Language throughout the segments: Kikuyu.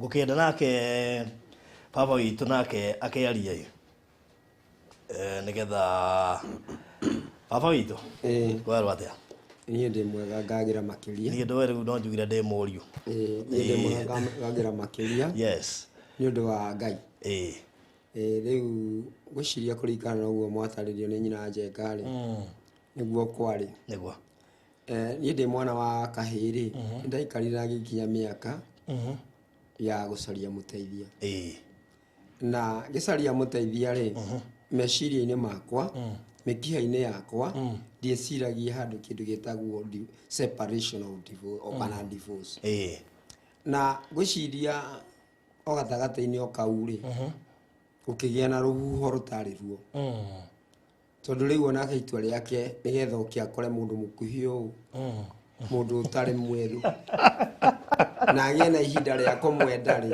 Ngũkĩenda nake baba witũ nake akĩaria ĩ, nĩgetha baba witũ kwerwo atĩa? Niĩ ndĩ mwega ngagĩra makĩria. Niĩ ndũĩ rĩu no njugire ndĩ mũriũ. Niĩ ndĩ mwega ngagĩra makĩria. Yes. Nĩ ũndũ wa Ngai. Rĩu ngwĩciria kũringana na ũguo mwatarĩrio nĩ nyina Njenga rĩ, nĩguo kwarĩ. Nĩguo. Niĩ ndĩ mwana wa kahĩĩ rĩ, nĩndaikarire na ngĩkinya mĩaka ya gũcaria mũteithia. Na ngĩcaria mũteithia rĩ, meciria-inĩ makwa, mĩkiha-inĩ yakwa, ndieciragia handũ kĩndũ gĩtagwo separation of divorce, o kana divorce. Na ngwĩciria o gatagatĩ-inĩ o kau rĩ, gũkĩgĩa na rũhuho rũtarĩ ruo. Tondũ rĩu onake itua rĩake nĩgetha oke akore mũndũ mũkuhĩ ũũ, mũndũ ũtarĩ mwerũ, na agĩe na ihinda rĩa kũmwenda rĩ,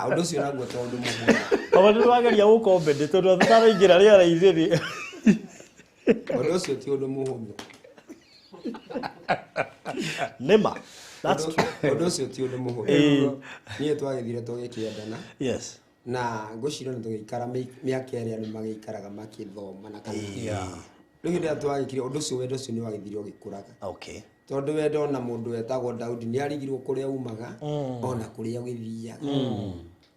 ũndũ ũcio naguo to ũndũ mũhũthũ. Baba, nĩ wageria gũkombendi tondũ tũtaraingĩra rĩera-inĩ rĩ. Ũndũ ũcio ti ũndũ mũhũthũ. Nĩma. That's true. Ũndũ ũcio ti ũndũ mũhũthũ. Niĩ twagĩthire tũgĩkĩendana. Yes. Na ngwĩciria nĩ tũgĩikara mĩaka ĩrĩa nĩ magĩikaraga makĩthoma na kana. Rĩu hĩndĩ ĩrĩa twagĩkire ũndũ ũcio, wendo ũcio nĩ wagĩthire ũgĩkũraga. Tondũ wendo ona mũndũ wetagwo Daudi nĩ arigirwo kũrĩa umaga, ona kũrĩa ũgĩthiaga.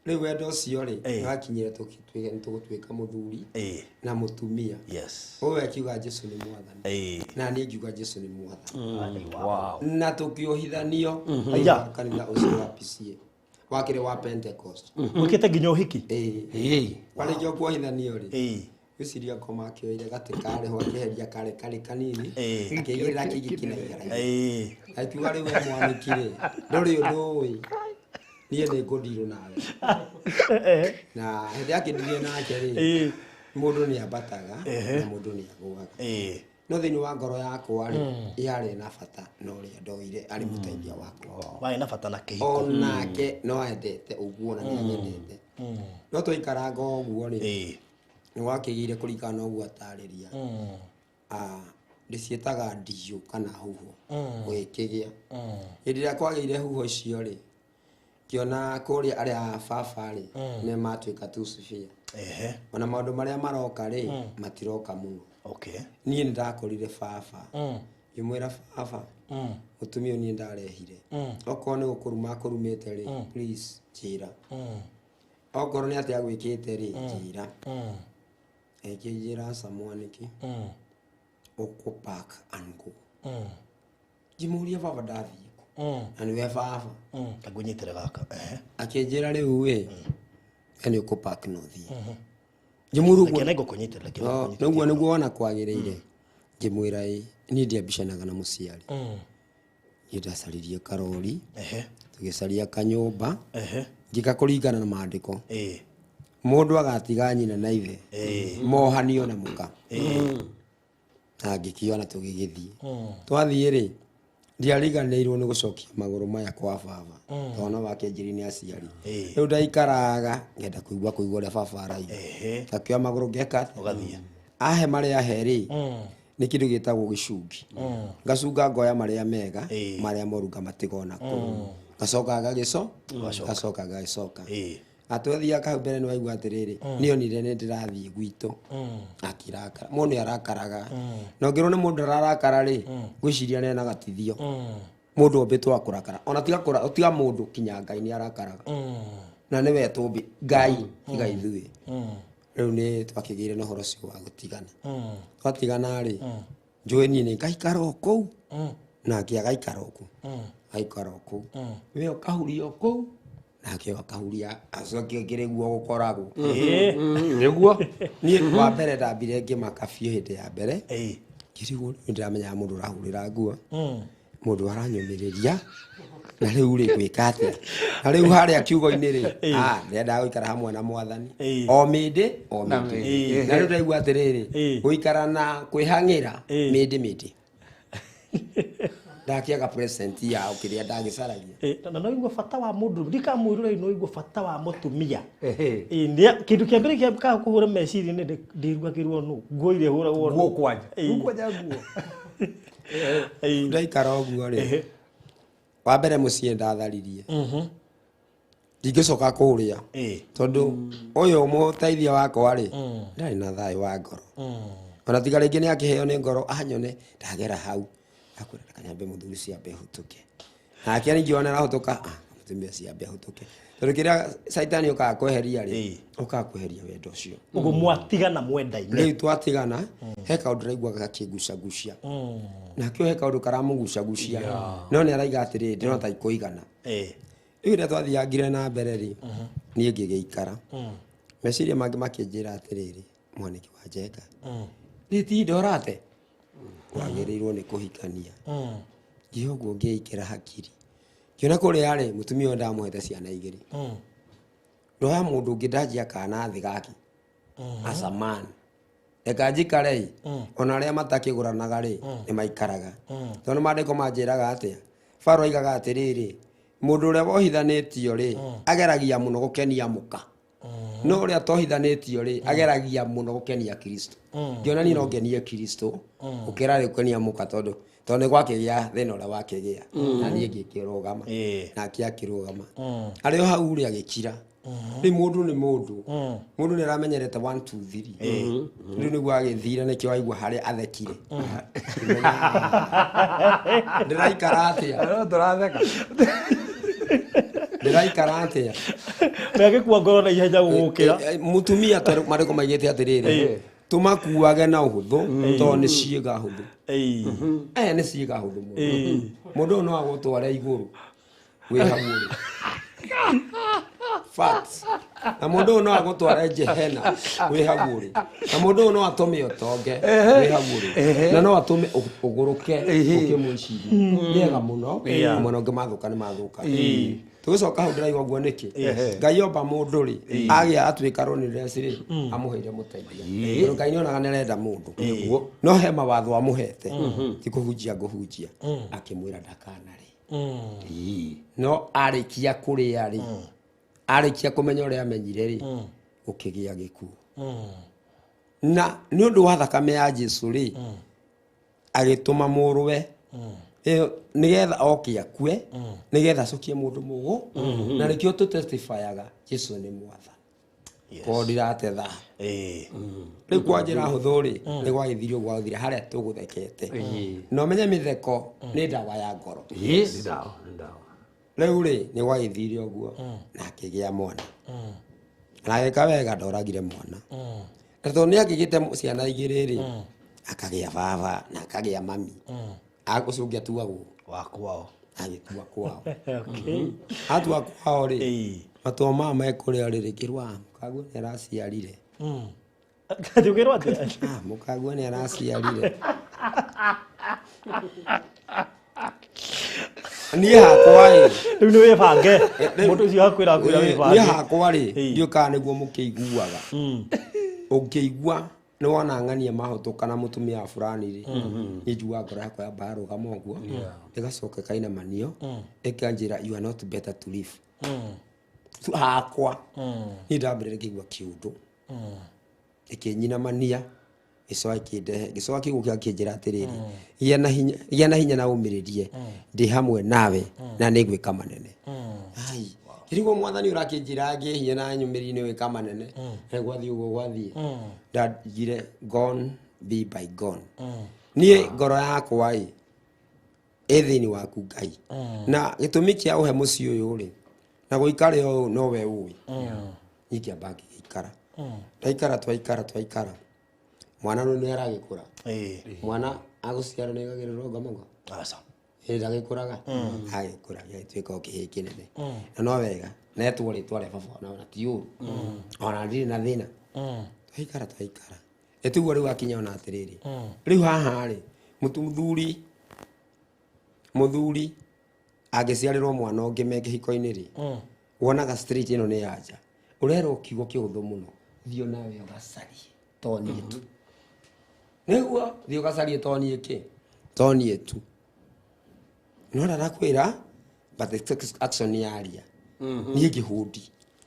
Rĩu wendo ũcio rĩ, nĩwakinyire tũgĩtuĩka nĩ tũgũtuĩka mũthuri na mũtumia. Ũyũ akiuga Jesu nĩ mwathani. Na niĩ ngiuga Jesu nĩ mwathani. Na tũkĩohithanio thĩinĩ wa kanitha ũcio wa PCA. Wakĩrĩ wa Pentecost. Mwĩkĩte nginya ũhiki? Warĩkia kuohithanio rĩ, ngwĩciria ngoma akĩoire gatĩ karĩ ho, akĩeheria karĩ karĩ kanini, akĩigĩrĩra kĩngĩ kĩna igera. Akiuga rĩu we mwanĩki rĩ, ndũrĩ ũndũ ũĩ. Niĩ nĩ ngũndirwo nawe. Na hĩndĩ akĩndirie nake rĩ, mũndũ nĩ ambataga na mũndũ nĩ agũaga. No thĩinĩ wa ngoro yakwa rĩ, yarĩ na bata na ũrĩa ndoire arĩ mũteithia wakwa. Warĩ na bata na kĩhiko. Onake no endete ũguo na nĩ anyendete. No twaikaranga ũguo rĩ, nĩ wakĩgĩire kũringana na ũguo atarĩria. Ndĩciĩtaga ndiyũ kana huho. Gũgĩkĩgĩa. Hĩndĩ ĩrĩa kwagĩire huho icio rĩ, ngĩona kũrĩa arĩa a baba rĩ, nĩ matuĩka tu sifia. Ona maũndũ marĩa maroka rĩ, matiroka mũno. Niĩ nĩ ndakorire baba. Ngĩmwĩra baba, mũtumia ũyũ niĩ ndarehire. Okorwo nĩ gũkũruma akũrumĩte rĩ, please njĩra. Okorwo nĩ atĩa agwĩkĩte rĩ, njĩra. Akĩnjĩra aca mwanĩki, ũkũ park and go. Ngĩmũria baba ndathiĩ kũ? Na nĩwe baba. Angũnyitĩre gaka. Akĩnjĩra rĩu ĩ, we nĩ ũkũ park na ũthiĩ. Ngĩmwĩra ũguo. Reke nĩngũkũnyitĩra, reke nĩngũkũnyitĩra. Nĩguo nĩguo wona kwagĩrĩire. Ngĩmwĩra ĩ, niĩ ndiambicanaga na mũciari. Niĩ ndacaririe karori, tũgĩcaria kanyũmba, ngĩka kũringana na maandĩko. Mũndũ agatiga nyina na ithe, mohanio na mũka. Na ngĩkĩona tũgĩgĩthiĩ. Twathiĩ rĩ, ndiariganĩirwo nĩ gũcokia magũrũ maya kwa baba. Tondũ no wakĩanjirie nĩ aciari. Rĩu ndaikaraga, ngenda kũigua kũigua ũrĩa baba araiga. Ngakĩoya magũrũ ngeka atĩa? Ũgathiĩ. Ahe marĩa ahe rĩ, nĩ kĩndũ gĩtagwo gĩcungi. Ngacunga ngoya marĩa mega, marĩa moru ngamatiga ona kũu. Ngacoka ngacoka ngagĩcoka. Atwathiaga hau mbere nĩ waigua atĩrĩrĩ, nĩ onire nĩ ndĩrathiĩ gwitũ. Akĩrakara. Mũndũ nĩ arakaraga. Na ũngĩrwo nĩ mũndũ ararakara rĩ, ngwĩciria nĩ ena gatithio. Mũndũ ombĩtwo wa kũrakara. Ona tiga kũra, tiga mũndũ kinya Ngai nĩ arakaraga. Na nĩwe tũmbi Ngai tiga ithuĩ. Rĩu nĩ twakĩgĩire na ũhoro ũcio wa gũtigana. Twatigana rĩ, njũĩ niĩ nĩ ngaikara o kũu, nake agaikara o kũu. Agaikara o kũu. We ũkahuria o kũu, nake akahuria, acoke kĩrĩ guo gũkoragwo. Nĩguo. Niĩ wa mbere ndambire ngĩmaka biũ hĩndĩ ya mbere. Ngĩrigwo nĩ ndĩramenyaga mũndũ ũrahurĩra nguo. Mũndũ aranyũmĩrĩria. Na rĩu rĩ, ngwĩka atĩa? Na rĩu harĩa kiugo-inĩ rĩ, ndĩrendaga gũikara hamwe na mwathani. O mĩndĩ, o Na mĩndĩ. mĩndĩ. Na rĩu ndaigua atĩrĩrĩ, gũikara na kwĩhang'ĩra, mĩndĩ, mĩndĩ. Ndakĩaga present yao kĩrĩa ndagĩcaragia. Na no igua bata wa mũndũ, ndikamwĩrora no igua bata wa mũtumia. Kĩndũ kĩa mbere kĩa ka kũhũra meciria-inĩ ndĩrugagĩrwo nũ, nguo iria ihũragwo nũ. Nguo kwanja. Nguo kwanja nguo. Ndaikara ũguo rĩ, wa mbere mũciĩ ndatharirie. Ndingĩcoka kũrĩa tondũ ũyũ mũteithia wakwa rĩ ndarĩ na thayũ wa ngoro. Ona tiga rĩngĩ nĩ akĩheo nĩ ngoro anyone ndagera hau akwĩra reke nyambe mũthuri ũcio ambe ahũtũke. Nake ningĩ ona arahũtũka mũtumia ũcio ambe ahũtũke. Tondũ kĩrĩa caitani ũkaga kweheria rĩ ũkaga kweheria wendo ũcio. Ũguo mwatigana mwendaine. Rĩu twatigana he kaũndũ ndĩraigua gakĩgucagucia. Nakĩo he kaũndũ karamũgucagucia no nĩ araiga atĩrĩrĩ ndĩrona ta ikũigana. Rĩu rĩrĩa twathiangire na mbere rĩ niĩ ngĩgĩikara. Meciria mangĩ makĩnjĩra atĩrĩrĩ mwanĩki wa Njenga rĩtinda ũrate wagĩrĩirwo nĩ kũhikania. Ngĩhe ũguo ngĩikĩra hakiri ngĩona kũrĩa rĩ mũtumia ũyũ ndamũhete ciana igĩrĩ. Ndoya mũndũ ũngĩ ndanjia kana thĩ gake as a man reka njikare ĩ ona arĩa matakĩgũranaga rĩ nĩ maikaraga. Tondũ maandĩko manjĩraga atĩa Faro aigaga atĩrĩrĩ mũndũ ũrĩa wohithanĩtio rĩ ageragia mũno gũkenia mũka no ũrĩa tohithanĩtio rĩ ageragia mũno gũkenia Kristo. Ngĩona niĩ no ngenie Kristo gũkĩra rĩ gũkenia mũka tondũ nĩ gwakĩgĩa thĩna ũrĩa wakĩgĩa na niĩ ngĩkĩrũgama nake akĩrũgama. Arĩ o hau rĩ agĩkira. Rĩu mũndũ nĩ mũndũ. Mũndũ nĩ aramenyerete 1 2 3. Rĩu nĩguo agĩthire nĩkĩo aigua harĩa athekire. Ndĩraikara atĩa? No tũratheka. Ndĩraikara atĩa? Agĩkua ngoro na ihenya gũgũkĩra. Mũtumia tondũ marĩko maigĩte atĩrĩrĩ tũmakuage na ũhũthũ tondũ nĩ ciĩga hũthũ. Aya nĩ ciĩga hũthũ mũno. Mũndũ ũyũ no agũtware igũrũ wĩ hau ũrĩ. Facts. Na mũndũ ũyũ no agũtware Jehena wĩ hau ũrĩ. Na mũndũ ũyũ no atũme ũtonge wĩ hau ũrĩ. Na no atũme ũgũrũke ũkĩmwĩciria. Nĩega mũno mwena ũngĩ mathũka nĩ mathũka. Tũgĩcoka hau ndĩraigua ũguo nĩkĩ Ngai omba mũndũ rĩ agĩa atuĩka loneliness rĩ amũheire mũteithia. Tondũ Ngai nĩonaga nĩarenda mũndũ. No he mawatho amũhete ti kũhunjia ngũhunjia akĩmwĩra ndakanarĩe. No arĩkia kũrĩa rĩ arĩkia kũmenya ũrĩa amenyire rĩ gũkĩgĩa gĩkuũ. Na nĩ ũndũ wa thakame ya Jesũ rĩ agĩtũma mũrũwe nĩgetha oke akue nĩgetha acokie mũndũ mũgũ na nĩkĩo tũtestifyaga Jesũ nĩ mwathani. Korwo ndirate thaa. Rĩu kwa njĩra hũthũ rĩ nĩ gwagĩthirio gwathire harĩa tũgũthekete. Na ũmenye mĩtheko nĩ ndawa ya ngoro. Nĩ ndawa, nĩ ndawa. Rĩu rĩ nĩ gwagĩthire ũguo na akĩgĩa mwana. Na agĩka wega ndoragire mwana. Na tondũ nĩ akĩgĩte ciana igĩrĩ rĩ akagĩa baba na akagĩa mami. Ũcio ũngĩ atuagwo wa kwao. Agĩtua kwao. Atua kwao rĩ matua maya mekũrĩa rĩ rĩkĩrwa mũkaguo nĩ araciarire. Ũkĩrwo atĩa? Mũkaguo nĩ araciarire. Niĩ hakwa ĩ rĩu nĩ wĩbange. Mũndũ ũcio akwĩra akwĩra wĩbange. Niĩ hakwa rĩ ndiũĩ kana nĩguo mũkĩiguaga. Ũngĩigua nĩ wona ng'ania mahũtũka na mũtumia wa fulani rĩ niĩ njiguaga ngoro yakwa yamba yarũgama ũguo ĩgacoka ĩkainamanio ĩkanjĩra you are not better to live. Hakwa niĩ ndambĩrĩria ngĩigua kĩũndũ ĩkĩnyinamania gĩcoka kĩndehe gĩcoka kĩguo kĩnjĩra atĩrĩrĩ gĩa na hinya na ũmĩrĩrie ndĩ hamwe nawe na nĩngwĩka manene. Ai kĩriguo mwathani ũrakĩnjĩra ngĩe hinya na nyũmĩrĩrie nĩgwĩka manene na gwathiĩ ũguo gwathiĩ ndagire gone be by gone. Niĩ ngoro yakwa ĩ ĩ thĩinĩ waku Ngai. Na gĩtũmi kĩa ũhe mũciĩ ũyũ rĩ na gũikare ũũ no we ũĩ. Niĩ ngĩamba ngĩgĩikara. Ndaikara twaikara twaikara mwana rĩu nĩ aragĩkũra. Mwana agũciarwo nĩ agagĩrĩrwo ngomongo. Aca. Ĩ ndagĩkũraga. Agĩkũra gĩgĩtuĩka o kĩhĩĩ kĩnene. Na no wega netwo rĩtwa rĩa baba ona ti ũru. Ona ndirĩ na thĩna. Twaikara twaikara. Ĩtiguo rĩu akinya ona atĩrĩrĩ. Rĩu haha rĩ mũthuri angĩciarĩrwo mwana ũngĩ me kĩhiko-inĩ rĩ wonaga street ĩno nĩ ya nja. Ũrerwo kiugo kĩhũthũ mũno thiĩ nawe ũgacarie to niĩ tu. Nĩguo thiĩ ũgacarie to niĩ kĩ to niĩ tu. No ndarakwĩra but the action yaria. Niĩ ngĩhũndi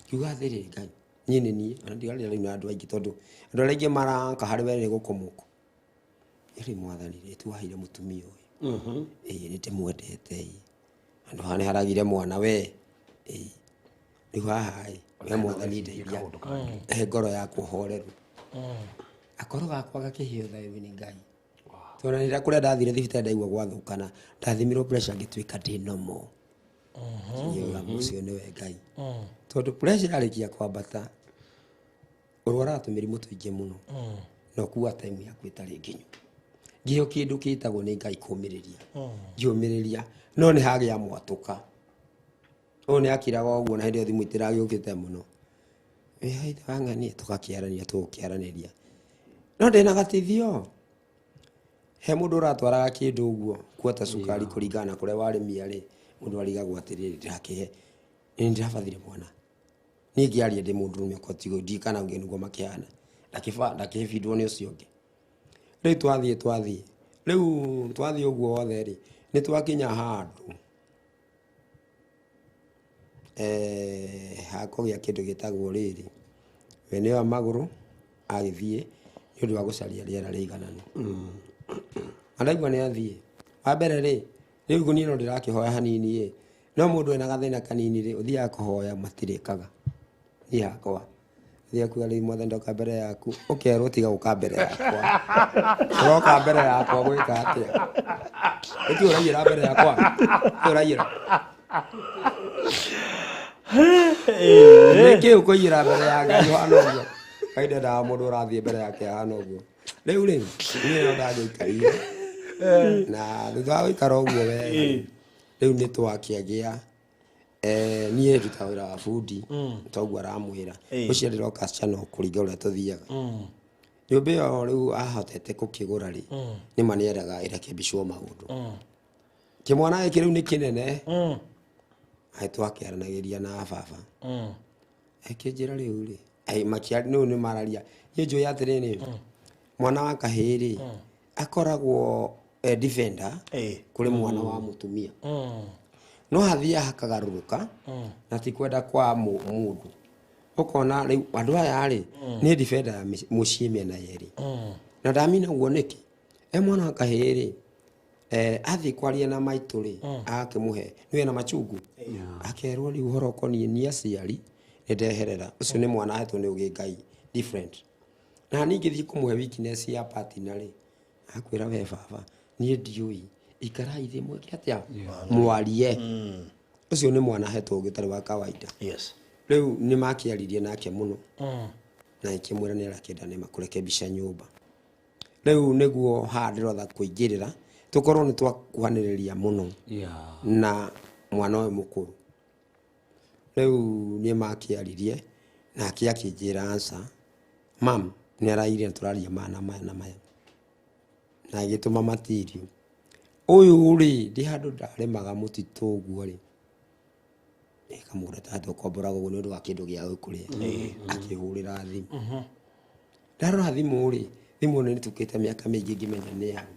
ngiuga atĩrĩrĩ Ngai niĩ nĩ niĩ ona ndiarĩa rĩu na andũ aingĩ tondũ andũ arĩa aingĩ maraka harĩ we nĩ gũkũmũkũ. Ĩrĩ mwathani rĩ tuwaheire mũtumia ũyũ. Ĩĩ nĩ ndĩmwendete ĩ. Handũ haha nĩ haragire mwana we. Ĩĩ. Rĩu haha ĩ we mwathani ndeithia he ngoro yakwa horeru. Akoro gakwa gakĩheo thayũ nĩ Ngai. Tondũ nĩ kũrĩa ndathire thibitarĩ ndaigua gwathũkana, ndathimirwo pressure ngĩtuĩka ndĩ normal. Ngiuga ũcio nĩwe Ngai. Tondũ pressure yarĩkia kwambata ũrwaraga tũmĩrimũ tũingĩ mũno na ũkua time yaku ĩtarĩ nginyu. Ngĩheo kĩndũ kĩtagwo nĩ Ngai kũmĩrĩria. Ngĩũmĩrĩria no nĩ hagĩa mwatũka. Ũyũ nĩ akiraga ũguo na hĩndĩ ĩyo thimũ itiragĩũkĩte mũno. Wĩ haithe wa ng'ania tũgakĩaranĩria tũgũkĩaranĩria. No ndĩna gatithio. He mũndũ ũratwaraga kĩndũ ũguo kuota cukari kũringana na kũrĩa warĩmia rĩ, mũndũ arigagwo atĩrĩrĩ ndĩrakĩhe nĩ ndĩrabathire mwana. Niĩ ngĩaria ndĩ mũndũrũme okorwo tiguo ndiũĩ kana ũngĩ nĩguo makĩhana. Ndakĩbindwo nĩ ũcio ũngĩ. Rĩu twathiĩ. Rĩu twathiĩ ũguo wothe rĩ, nĩ twakinya handũ hakũgĩa kĩndũ gĩtagwo rĩrĩ. We nĩoya magũrũ agĩthiĩ nĩ ũndũ wa gũcaria rĩera rĩigananu. Na ndaigua nĩ athiĩ. Wa mbere rĩ, rĩu niĩ no ndĩrakĩhoya hanini ĩ, no mũndũ ena gathĩna kanini rĩ, ũthiaga kũhoya matirĩkaga. Niĩ hakwa. Ũthiaga kuga rĩu mwathani ndoka mbere yaku, ũkerwo tiga gũka mbere yakwa. Ũroka mbere yakwa gwĩka atĩa? Nĩkĩ ũraiyĩra mbere yakwa? Nĩkĩ ũraiyĩra? Nĩkĩ ũkũiyĩra mbere ya Ngai ũhana ũguo? Ngai ndendaga mũndũ ũrathiĩ mbere yake ahana ũguo. Rĩu rĩ, niĩ no ndagĩikarire. Na thutha wa gũikara ũguo wega, rĩu nĩ twakĩagĩa. Niĩ ndutaga wĩra wa bundi, toguo aramwĩra. Ũcio ndĩroka channel kũringa ũrĩa tũthiaga. Nyũmba ĩyo rĩu ahotete gũkĩgũra rĩ, nĩma nĩendaga ĩrekebicwo maũndũ. Kĩmwana gĩkĩ rĩu nĩ kĩnene. Aĩ twakĩaranagĩria na baba. Akĩnjĩra rĩu rĩ, rĩu nĩ mararia. Niĩ njũĩ atĩrĩrĩ, mwana wa kahĩĩ rĩ, akoragwo e defender kũrĩ mwana wa mũtumia. No hathiaga hakagarũrũka na ti kwenda kwa mũndũ. Ũkona rĩu andũ aya rĩ, nĩ defender ya mũciĩ mĩena yerĩ. Na ndamina ũguo nĩkĩ? E mwana wa kahĩĩ rĩ, athiĩ kwaria na maitũ rĩ, agakĩmũhe nĩwe na machungu. Akerwo rĩu ũhoro ũkoniĩ ni aciari nĩ ndeherera. Ũcio nĩ mwana ahetwo nĩ ũgĩ Ngai different. Na ningĩ thiĩ kũmũhe weakness ya partner rĩ, akwĩra we baba niĩ ndiũĩ, ikarai thĩ mwĩke atĩa? Mwarie. Ũcio nĩ mwana ahetwo ũgĩ ũtarĩ wa kawaida. Yes. Rĩu nĩ makĩaririe nake mũno. Na ĩkĩmwĩra nĩ arakĩenda nĩ makũrekebisha nyũmba. Rĩu nĩguo haha ndĩrotha kũingĩrĩra, tũkorwo nĩ twakuhanĩrĩria mũno na mwana ũyũ mũkũrũ. Rĩu nĩ makĩaririe nake akĩnjĩra aca, mam nĩ araire tũraria maya na maya na maya. Na agĩtũma material. Ũyũ rĩ, ndĩ handũ ndarĩmaga mũtitũ ũguo rĩ, kamũgũnda ta tũkomboraga ũguo nĩ ũndũ wa kĩndũ gĩa kũrĩa. Akĩhũrĩra thimũ. Ndarora thimũ rĩ, thimũ ĩno nĩtukĩte mĩaka mĩingĩ ngĩmenya nĩ ya.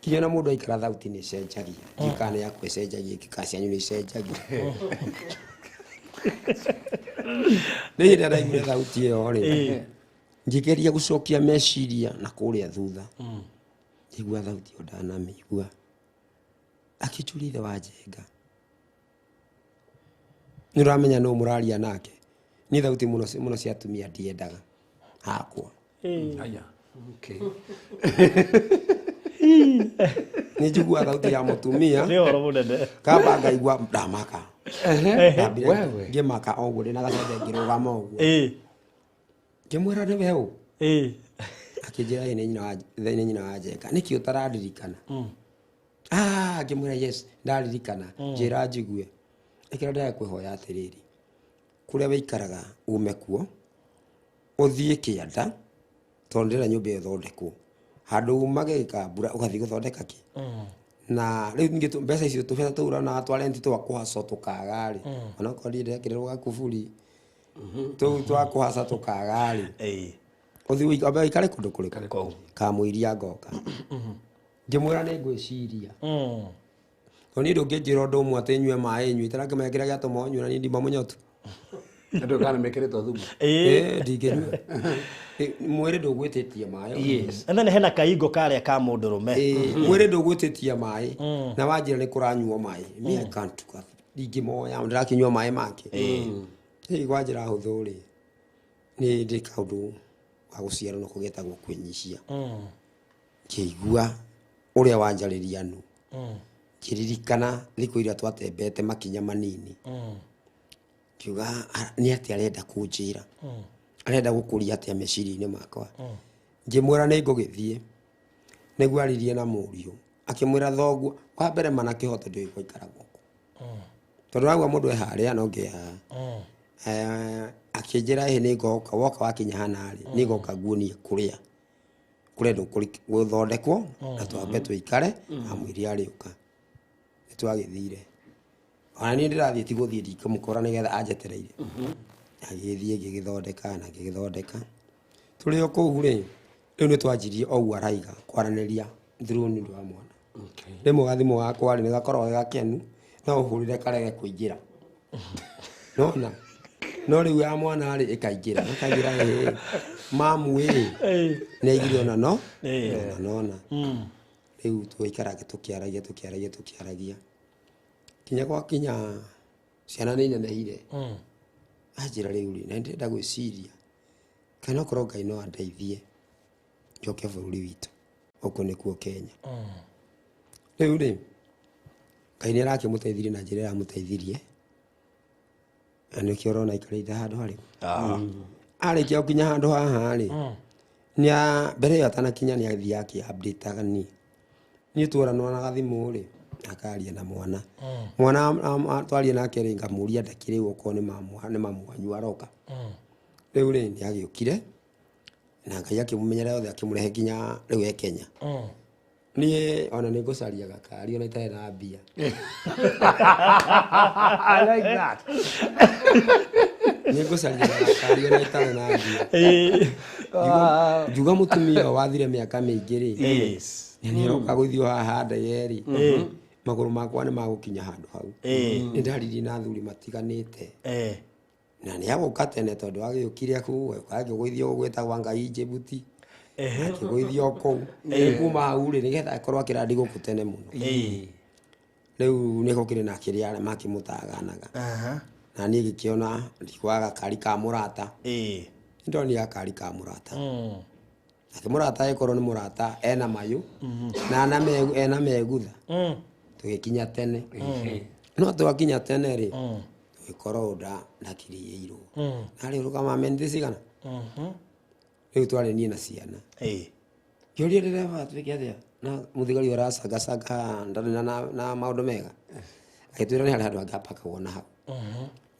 Kinya na mũndũ aikara thauti nĩ ĩcenjagia. Ndiũĩ kana nĩ yakwa ĩcenjagia, kana cianyu nĩ icenjagia. Nĩ hĩndĩ ndaiguire thauti ĩyo rĩ, ngĩgeria gũcokia meciria na kũrĩa thutha. Ngĩigua thauti ĩyo ndanamĩigua. Akĩnjũria ithe wa Njenga. Nĩ ũramenya nũ mũraria nake. Niĩ thauti mũno mũno cia atumia ndiendaga hakwa. Aya. Okay. Nĩ njiguaga thauti ya mũtumia. Nĩ ũhoro mũnene. Kamba ngaigua ndamaka. Ndambire Wewe. ngĩmaka o ũguo ndĩna gacembe ngĩrũgama ũguo. Ngĩmwĩra nĩ we ũ? Akĩnjĩra ĩ nĩ nyina wa Njenga. Nĩkĩ ũtarandirikana? Ngĩmwĩra yes, ndaririkana. Njĩra njigue. Ĩkĩra ndĩrakwĩhoya atĩrĩrĩ. Kũrĩa wĩikaraga ume kuo, ũthiĩ kĩanda, tondũ ndĩrenda nyũmba ĩyo ĩthondekwo. Handũ umage gĩkambura ũgathiĩ gũthondeka kĩ? Na rĩu ningĩ mbeca icio tũbeca tũu ũrona twa rent twa kũhacwo tũkaga rĩ. Onokorwo niĩ ndĩrekĩrĩrwo gakuburi. Tũu twa kũhaca tũkaga rĩ. Ũthiĩ wambe ũikare kũndũ kũrĩkũ? Kũu. Kamũiria ngoka. Ngĩmwĩra nĩ ngwĩciria. Tondũ niĩ ndũngĩnjĩra ũndũ ũmwe atĩ nyue maĩ nyue, itarakĩmenya kĩrĩa gĩatũma ũnyue na niĩ ndima mũnyotu. Andũ kana mekĩrĩtwo thumu. Ndingĩnyua. Mwĩrĩ ndũgwĩtĩtie maĩ. Yes. And then hena kaingo karĩa ka mũndũrũme. Mwĩrĩ ndũgwĩtĩtie maĩ. Na wanjĩra nĩ kũranyuo maĩ. Me I can't Ndingĩmoya ndĩrakĩnyua maĩ make. Rĩu kwa njĩra hũthũ rĩ, nĩ ndĩ kaũndũ ga gũciarwo nako getagwo kwĩnyihia. Ngĩigua ũrĩa wanjarĩria nũ. Ngĩririkana thikũ iria twatembete makinya manini. Ngiuga nĩ atĩa arenda kũnjĩra. Arenda gũkũria atĩa meciria-inĩ makwa. Ngĩmwĩra nĩ ngũgĩthiĩ. Nĩguo aririe na mũriũ. Akĩmwĩra thoguo wa mbere mana kĩhoto ndĩũĩ gũikara gũkũ. Tondũ rauga mũndũ e harĩa no ngĩ haha. Akĩnjĩra ĩhĩ nĩ ngoka woka wakinya hana rĩ nĩ ngoka nguonie kũrĩa kũrendwo gũthondekwo na twambe tũikare amwĩre arĩũka. Nĩ twagĩthire. Ona niĩ ndĩrathiĩ ti gũthiĩ ndikũmũkora nĩgetha anjetereire. Agĩthiĩ ngĩgĩthondeka na ngĩgĩthondeka. Tũrĩ o kũu rĩ, rĩu nĩ twanjirie o ũguo araiga kwaranĩria through nĩ ũndũ wa mwana. Rĩmwe gathimũ gakwa rĩ, nĩ gakoragwo ge gakenu no ũhũrĩre karege kũingĩra. Nona? No rĩu ya mwana rĩ ĩkaingĩra, ĩkaingĩra ĩ mamu ĩ nĩ aigire ona no ona nona. Rĩu tũikaraga tũkĩaragia tũkĩaragia tũkĩaragia kinya gwakinya ciana nĩ inenehire. Anjĩra rĩu rĩ, na nĩndĩrenda gwĩciria kana okorwo Ngai no andeithie njoke bũrũri witũ gũkũ nĩkuo Kenya. Rĩu rĩ, Ngai nĩ arakĩmũteithirie na njĩra ĩramũteithirie na nĩkĩo ũrona aikarĩte handũ harĩ. Arĩkia gũkinya handũ haha rĩ, nĩa mbere ĩyo atanakinya nĩ athiaga akĩ-update-aga niĩ. Niĩ tworanwo na gathimũ rĩ, akaria na mwana. Mwana twaria nake rĩ, ngamũria ndakĩrĩ okorwo nĩ mamu wanyu aroka. Rĩu rĩ, nĩ agĩũkire na Ngai akĩmũmenyerera othe akĩmũrehe nginya rĩu e Kenya. Niĩ ona nĩ ngũcaria gakari ona itarĩ na mbia. I like that. Nĩ ngũcaria gakari ona itarĩ na mbia. Ngiuga mũtumia ũyũ wathire mĩaka mĩingĩ rĩ, na nĩ aroka gũthiĩ haha ndege rĩ, magũrũ makwa nĩ magũkinya handũ hau. Nĩ ndaririe na athuri matiganĩte. Na nĩ agũka tene tondũ agĩũkire kũu, agĩkĩgũithio gwĩtagwo Ngai Njibuti. Akĩgũithio kũu. Kuma hau rĩ, nĩgetha akorwo akĩrandi gũkũ tene mũno. Rĩu nĩ gũkĩrĩ na kĩrĩa makĩmũtaganaga. Na niĩ ngĩkĩona ndikwaga gakari ka mũrata. Nĩndonire gakari ka mũrata. Nake mũrata agĩkorwo nĩ mũrata ena mayũ na ena megutha. Tũgĩkinya tene. No twakinya tene rĩ, tũgĩkorwo ndakirĩirwo. Narĩ rũgama minutes cigana? Rĩu twarĩ niĩ na ciana. Ngĩũria ndereba twĩke atĩa? Na mũthigari ũracangacanga ndarĩ na maũndũ mega. Agĩtwĩra nĩ harĩ handũ hangĩ hapakagwo na hau.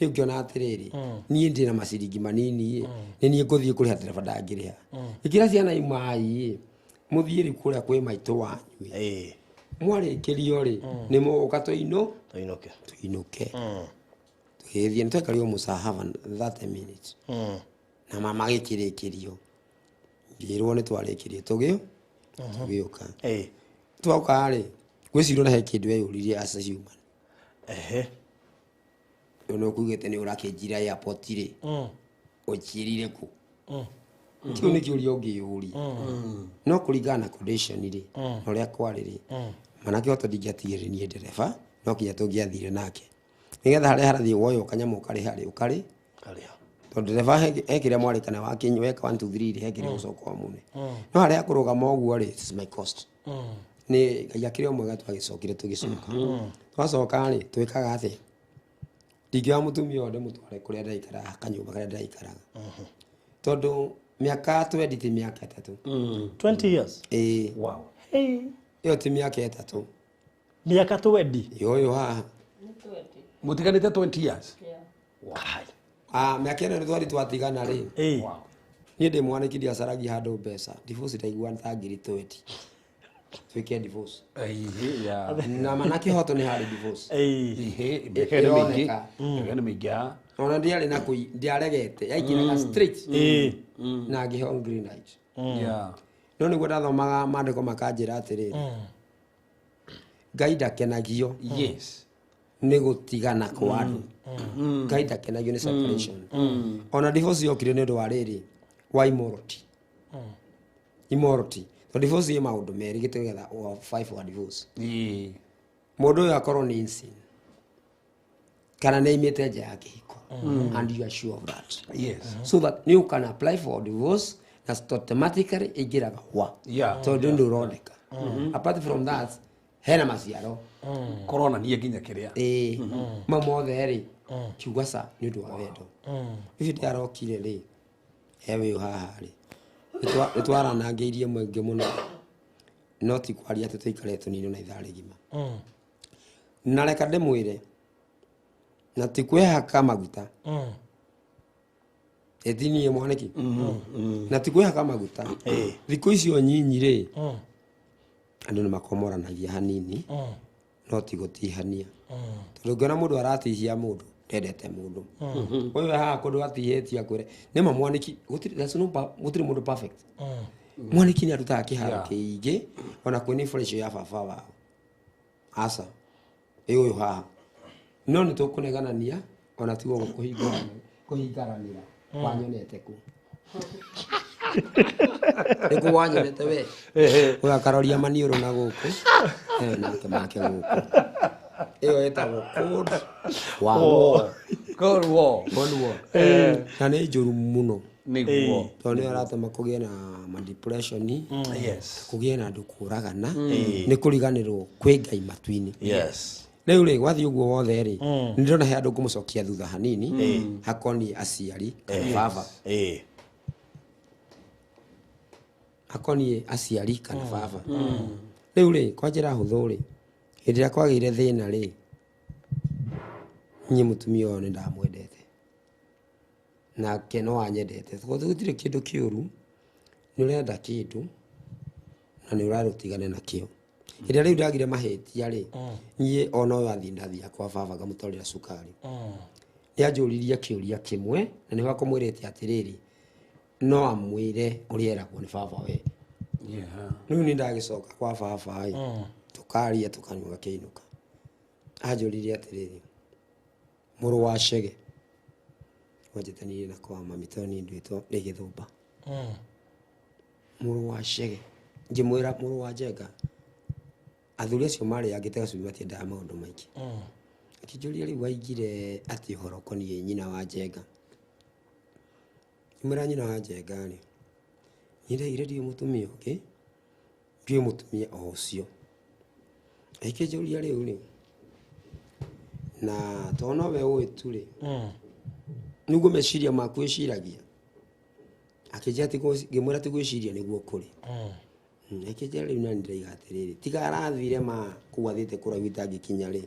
Rĩu ngĩona atĩrĩrĩ, niĩ ndĩ na maciringi manini ĩ, nĩ niĩ ngũthiĩ kũrĩha ndereba ndangĩrĩha. Ĩkĩra ciana imai ĩ, mũthiĩ rĩu kũrĩa kwĩ maitũ wanyu ĩ. Mwarĩkĩrio rĩ, nĩ mũgũka Tũinũke. Tũinũke. Tũgĩthiĩ, nĩ twaikarire mũcahaba 30 minutes. Na mama agĩkĩrĩkĩrio. Ngĩrwo nĩ twarĩkirie tũgĩũka. Twoka rĩ, ngwĩciria ona he kĩndũ eyũririe as a human. Rĩu nĩ ũkuugĩte nĩ ũrakĩnjira airport rĩ, ũnjirire kũ? Kĩu nĩ kĩũria ũngĩyũria. No kũringana na condition rĩ, na ũrĩa kwarĩ rĩ, manake ota ndingĩatigire niĩ ndereba, no kinya tũngĩathire nake. Nĩgetha harĩa harathiĩ woywo kanyamũ ũkarĩha rĩ, ũkarĩ? Karĩha. Tondũ ndereba he kĩrĩa mwarĩkana wakinya weka 1 2 3 rĩ, he kĩrĩa ũcoka ũmũne. No harĩa akũrũgama ũguo rĩ, it is my cost. Nĩ Ngai akĩrĩ o mwega twagĩcokire tũgĩcoka. Twacoka rĩ, twĩkaga atĩa? Ndingĩoya mũtumia ũyũ ndĩmũtware kũrĩa ndĩraikaraga, kanyũmba karĩa ndĩraikaraga. Tondũ mĩaka 20 ti mĩaka 3. 20 years? Ĩĩ. Wow. Hey. Ĩyo ti mĩaka 3. Mĩaka 20? Yoyo haha. Mũtiganĩte 20 years? Yeah. Wow. Mĩaka ĩno nĩ twari twatigana rĩ. Wow. Niĩ ndĩ mwanĩki ndiacaragia handũ mbeca. Divorce ndaigua ta ngiri 20. Twĩke divorce. Yeah. Na mana kĩhoto nĩ harĩ divorce. Mĩaka ĩno mĩingĩ. Ĩroneka. Mĩaka ĩno mĩingĩ, ah. Ona ndiarĩ na kũi, ndiaregete, yaingĩraga straight. Na ngĩheo green light. No nĩguo ndathomaga maandĩko makanjĩra atĩrĩrĩ. Ngai ndakenagio. Nĩ gũtigana kwa andũ. Ngai ndakenagio nĩ separation. Ona divorce yokire nĩ ũndũ wa rĩrĩ, wa immorality. Immorality. Tondũ divorce ĩ maũndũ merĩ gĩtũgetha wa 5 wa divorce. Mũndũ ũyũ akorwo nĩ in sin. Kana nĩ aimĩte nja ya kĩhiko, and you are sure of that, Yes. so that you can apply for divorce na automatically ĩingĩraga hwa, tondũ nĩ ũroneka. Apart from that, hena maciaro. Koronania nginya kĩrĩa. Ĩĩ, mau mothe rĩ, kiuga ca nĩ ũndũ wa wendo ũcio ndĩarokire rĩ, he wĩ haha rĩ, nĩ twaranangĩirie maingĩ mũno, no ti kwaria atĩ tũikare tũnini na ithaa rĩgima. Na reka ndĩmwĩre, na ti kwĩhaka maguta, ĩtinie mwanĩki, na ti kwĩhaka maguta. Thikũ icio nyinyi rĩ, andũ nĩ makomoranagia hanini, no ti gũtihania, tondũ ũngĩona mũndũ aratihia mũndũ, ndendete mũndũ ũyũ haha kũndũ atihĩtie akwĩre nĩma mwanĩki gũtirĩ, there's no gũtirĩ mũndũ perfect. Mwanĩki nĩ arutaga kĩharo kĩingĩ ona kwĩ nĩ fresh ya baba wao, aca ĩ ũyũ haha, no nĩ tũkũneganania ona tigo kũhingaranĩra. Wanyonete kũ? Nĩkũ wanyonete we? Ũyũ akaroria maniũrũ na gũkũ, nake make gũkũ. Ĩyo ĩtagwo cold war. Cold war. Cold war, na nĩ njũru mũno, Nĩguo. tondũ nĩyo ĩratũma kũgĩe na ma depression, kũgĩe na andũ kũragana, nĩ kũriganĩrwo kwĩ Ngai matu-inĩ. Rĩu rĩ, gwathiĩ ũguo wothe rĩ, nĩ ndĩrona he andũ ngũmũcokia thutha hanini hakoniĩ aciari kana baba, hakoniĩ aciari kana baba. Rĩu rĩ, kwa njĩra hũthũ rĩ, hĩndĩ ĩrĩa kwagĩire thĩna rĩ, niĩ mũtumia ũyũ nĩ ndamwendete nake no anyendete, tondũ gũtirĩ kĩndũ kĩũru nĩ ũrenda kĩndũ na nĩ ũrarũtigane nakĩo. Hĩndĩ ĩrĩa rĩu ndagire mahĩtia rĩ, niĩ ona ũyũ athiĩ, ndathiaga kwa baba ngamũtwarĩra cukari. Nĩ anjũririe kĩũria kĩmwe, na nĩho akũmwĩrĩte atĩrĩrĩ, no amwĩre ũrĩa eragwo nĩ baba we. Rĩu nĩ ndagĩcoka kwa baba ĩ, tũkaria, tũkanyua, gakĩinũka. Anjũririe atĩrĩrĩ, mũrũ wa Cege, wanjĩtanire na kwa mami tondũ niĩ nduĩtwo nĩ Gĩthũmba, mũrũ wa Cege. Ngĩmwĩra, mũrũ wa Njenga, athuri acio marĩ angĩte gacumbĩ, matiendaga maũndũ maingĩ. Akĩnjũria, rĩu waigire atĩ ũhoro ũkoniĩ nyina wa Njenga? Ngĩmwĩra, nyina wa Njenga rĩ, niĩ ndaigire ndiũĩ mũtumia ũngĩ, ndiũĩ mũtumia o ũcio. Akĩnjũria, rĩu rĩ, na tondũ nowe ũĩ tu rĩ, nĩguo meciria maku wĩciragia? Akĩnjĩra ngĩmwĩra ti gwĩciria nĩguo kũrĩ. Akĩnjĩra, rĩu nani ndĩraiga atĩrĩrĩ, tiga arathire ma kũu athiĩte kũraihu itangĩkinya rĩ,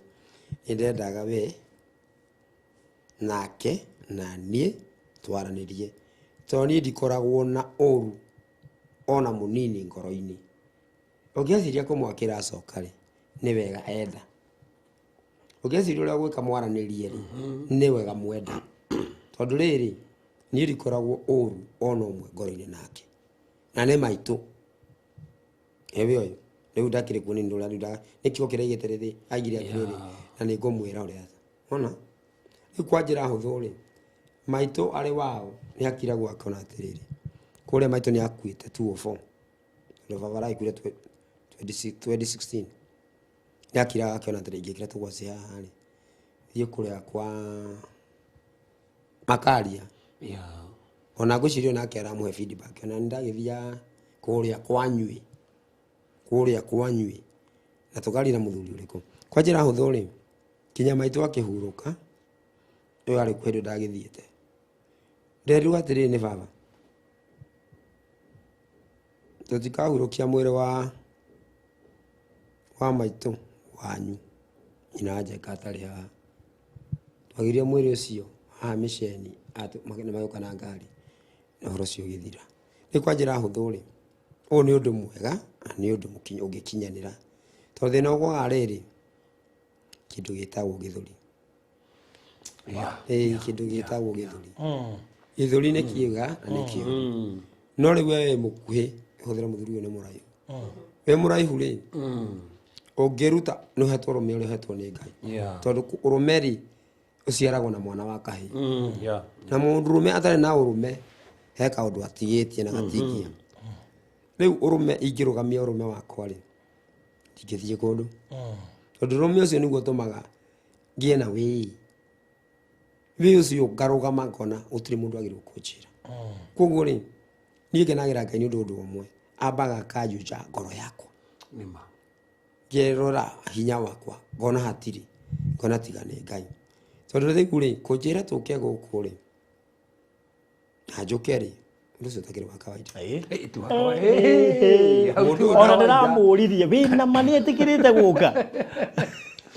nĩ ndendaga we nake na niĩ twaranĩrie, tondũ niĩ ndikoragwo na ũru ona mũnini ngoro-inĩ. Ũngĩeciria kũmwakĩra acoka rĩ, nĩ wega etha. Ũngĩeciria ũrĩa gwĩka mwaranĩrie rĩ, nĩ wega mwenda, tondũ rĩrĩ, niĩ ndikoragwo ũru ona ũmwe ngoro-inĩ nake, na nĩ maitũ ewe ũyũ rĩu ndakĩrĩ kuo nĩ ũrĩa rĩu nĩ kiugo kĩrĩa aigĩte rĩrĩ, aigire atĩrĩrĩ, na nĩ ngũmwĩra ũrĩa ona rĩu kwa njĩra hũthũ rĩ, maitũ arĩ wao nĩ akiragwo akona atĩrĩrĩ, kũrĩa maitũ nĩ akuĩte 204, tondũ baba araikuire 2016. Nĩ akiraga akĩona atĩrĩ, ingĩkĩra tũgwaci haha rĩ, thiĩ kũrĩa kwa makaria. Ona ngwĩciria onake aramũhe feedback, ona nĩ ndagĩthiaga kũrĩa kwanyuĩ, kũrĩa kwanyuĩ, na tũkaria na mũthuri ũrĩkũ. Kwa njĩra hũthũ rĩ, kinya maitũ akĩhurũka, ũyũ arĩ kwĩ ndagĩthiĩte, nderirwo atĩrĩrĩ nĩ baba, tũtikahurũkia mwĩrĩ wa maitũ wanyu nyina wa Njenga atarĩ haha. Twagirie mwĩrĩ ũcio haha mĩceni, nĩ magĩũka na ngari na ũhoro ũcio ũgĩthira. Rĩu kwa njĩra hũthũ rĩ, ũyũ nĩ ũndũ mwega na nĩ ũndũ ũngĩkinyanĩra, tondũ thĩna ũgwaga rĩrĩ, kĩndũ gĩtagwo gĩthũri. Ĩĩ, kĩndũ gĩtagwo gĩthũri. Gĩthũri nĩ kĩega na nĩ kĩũru, no rĩu we wĩ mũkuhĩ, hũthĩra mũthuri ũyũ nĩ mũraihu, wĩ mũraihu rĩ, ũngĩruta nĩ ũhetwo ũrũme ũrĩa ũhetwo nĩ Ngai, tondũ ũrũme rĩ, ũciaragwo na mwana wa kahĩĩ. Na mũndũrũme atarĩ na ũrũme he kaũndũ atigĩtie na gatingia. Rĩu ũrũme, ingĩrũgamia ũrũme wakwa rĩ, ndingĩthiĩ kũndũ, tondũ ũrũme ũcio nĩguo ũtũmaga ngĩe na wĩi. Wĩ ũcio ngarũgama ngona gũtirĩ mũndũ agĩrĩirwo kũnjĩra. Koguo rĩ, niĩ ngenagĩra Ngai nĩ ũndũ ũndũ ũmwe, ambaga akanjunja ngoro yakwa. Nĩma. Ngerora hinya wakwa, ngona hatirĩ, ngona tiga nĩ Ngai. Tondũ rĩu rĩ, kũnjĩra tũke gũkũ rĩ, na njũke rĩ, ũndũ ũcio ũtakĩrĩ wa kawaida. Eh, tu wa eh, hau ti wa Ona kawaida. ndĩramũririe wĩna ma nĩetĩkĩrĩte gũka.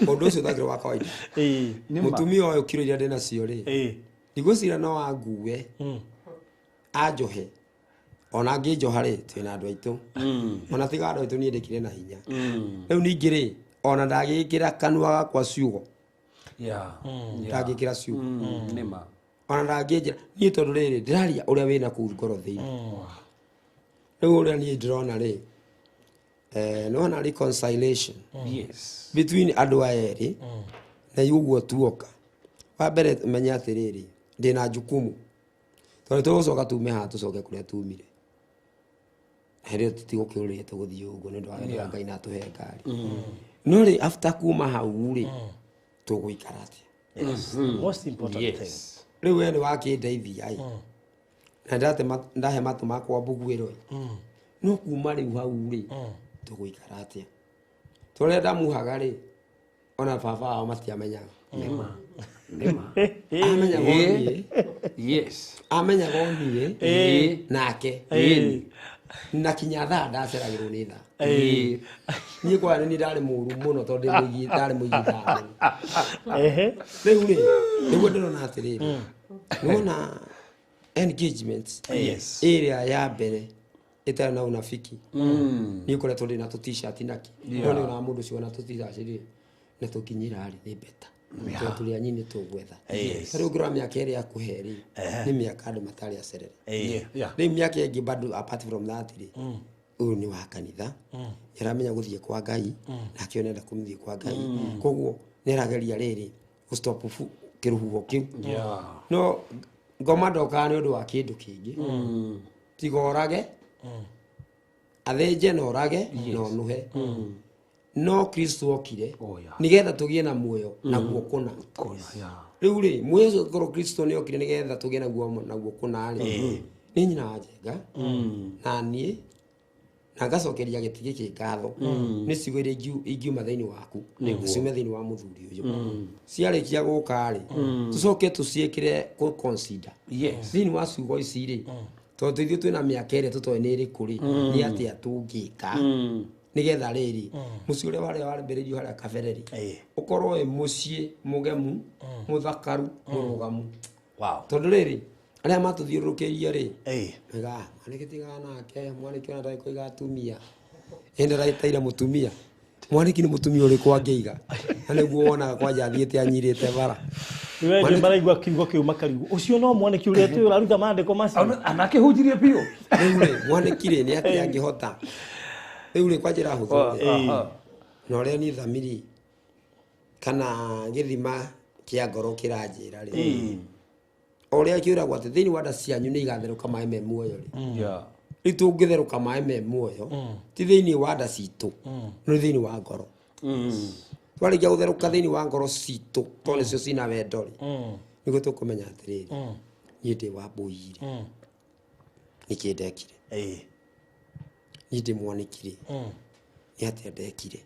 Ũndũ ũcio ũtakĩrĩ wa kawaida. Nĩma. Mũtumia ũyũ kiro iria ndĩnacio rĩ, ndigwĩciria no angue, anjohe. Ona angĩnjoha rĩ, twĩna andũ aitũ. Ona tiga andũ aitũ niĩ ndĩkire na hinya. Rĩu ningĩ rĩ, ona ndagĩkĩra kanua gakwa ciugo. Yeah. Yeah. Ndangĩkĩra ciugo. Nĩma. Ona ndangĩnjĩra niĩ tondũ rĩrĩ ndĩraria ũrĩa wĩna kũu ngoro thĩinĩ. Rĩu ũrĩa niĩ ndĩrona rĩ, nĩwona reconciliation Yes. between andũ aya erĩ na ũguo tuoka. Wa mbere menye atĩrĩrĩ, ndĩna jukumu. Tondũ tũgũcoka tume haha tũcoke kũrĩa tumire. Na hĩndĩ ĩyo tũtigũkĩũrĩte tũgũthiĩ ũguo nĩ ũndũ wa wendo wa Ngai na atũhe ngari. No rĩ after kuma hau rĩ, tũgũikara atĩa? Yes. Most important thing. Yes. Rĩu we nĩ wakĩndeithia ĩ. Na ndahe matũ makwa mbuguĩro ĩ. No kuma rĩu hau rĩ, tũgũikara atĩa? Tondũ ũrĩa ndamuhaga rĩ, ona baba wao matiamenyaga. Nĩma. Nĩma. Amenyaga o niĩ. Yes. Amenyaga o niĩ. Ĩĩ. Nake. Ĩĩ. Na kinya thaa ndaceragĩrwo nĩ thaa. Ĩĩ. Niĩ kwa nĩ ndarĩ mũru mũno tondũ ndĩ mũigi, ndarĩ mũigi thaa mũno. Rĩu rĩ, nĩguo ndĩrona atĩrĩrĩ, nĩwona engagement Yes. ĩrĩa ya mbere ĩtarĩ na unafiki. Niĩ ngoretwo ndĩna tũ t-shirt naki. No nĩ onaga mũndũ ũcio ona tũ t-shirt rĩ, na tũkinyĩra rĩ, nĩ better. Tondũ tũrĩa nyini tũgwetha. Ta rĩu ũngĩrora mĩaka ĩrĩa akũhe rĩ, nĩ mĩaka andũ matarĩ acerere. Yeah. Yeah. Rĩu mĩaka ĩngĩ bado apart from that rĩ, ũyũ nĩ wa kanitha, nĩaramenya gũthiĩ kwa Ngai, nake ũyũ nĩarenda kũmũthiĩ kwa Ngai. Koguo nĩarageria rĩrĩ gũ-stop kĩrũhuho kĩu. Yeah. No ngoma ndokaga nĩ ũndũ wa kĩndũ kĩngĩ. Tiga ũrage, athĩnje na ũrage na ũnũhe. No Kristo okire Oh, yeah. nĩgetha tũgĩe na muoyo naguo kũna. Kona. Yeah. Rĩu rĩ, muoyo ũcio korwo Kristo nĩ okire nĩgetha tũgĩe naguo naguo kũna rĩ, nĩ nyina wa Njenga na niĩ na ngacokeria gĩtĩ gĩkĩ ngatho nĩ ciugo iria ingiuma thĩinĩ waku na ciume thĩinĩ wa mũthuri ũyũ. Ciarĩkia gũka rĩ, tũcoke tũciĩkĩre kũ consider. Yes. Thĩinĩ wa ciugo ici rĩ, tondũ ithuĩ twĩna mĩaka ĩrĩa tũtoĩ nĩ ĩrĩkũ rĩ, nĩ atĩa tũngĩka nĩgetha rĩrĩ mũciĩ ũrĩa warĩa wambĩrĩirio harĩa kabere rĩ, ũkorwo wĩ mũciĩ mũgemu, mũthakaru, mũrũgamu. Wow. Tondũ rĩrĩ, arĩa matũthiũrũrũkĩirie rĩ, mega mwanake tigana nake, mwanake ona ndarĩ kũiga atumia, ĩndĩ ndagĩtaire mũtumia. Mwaniki nĩ mũtumia ũrĩkũ angĩiga? Na nĩguo wonaga kwanja athiĩte anyirĩte bara. Rĩu angĩ maraigua kiugo kĩu makarigwo, ũcio no mwaniki ũrĩa tũĩ ũraruta maandĩko macio. Anakĩhunjirie biũ. Rĩu rĩ, mwaniki rĩ, nĩ atĩa angĩhota? Rĩu rĩ, kwa njĩra hũthũ rĩ, na ũrĩa niĩ thamiri kana gĩthima kĩa ngoro kĩranjĩra rĩ, o ũrĩa kĩũragwo atĩ thĩinĩ wa nda cianyu nĩ igatherũka maĩ me muoyo rĩ. Yeah. Rĩu tũngĩtherũka maĩ me muoyo, ti thĩinĩ wa nda citũ, no nĩ thĩinĩ wa ngoro. Twarĩkia gũtherũka thĩinĩ wa ngoro citũ, tondũ nĩcio cina wendo rĩ, nĩguo tũkũmenya atĩrĩrĩ, niĩ ndĩ wa mbũi rĩ, nĩkĩ ndekire? Niĩ ndĩ mwaniki rĩ, nĩ atĩa ndekire?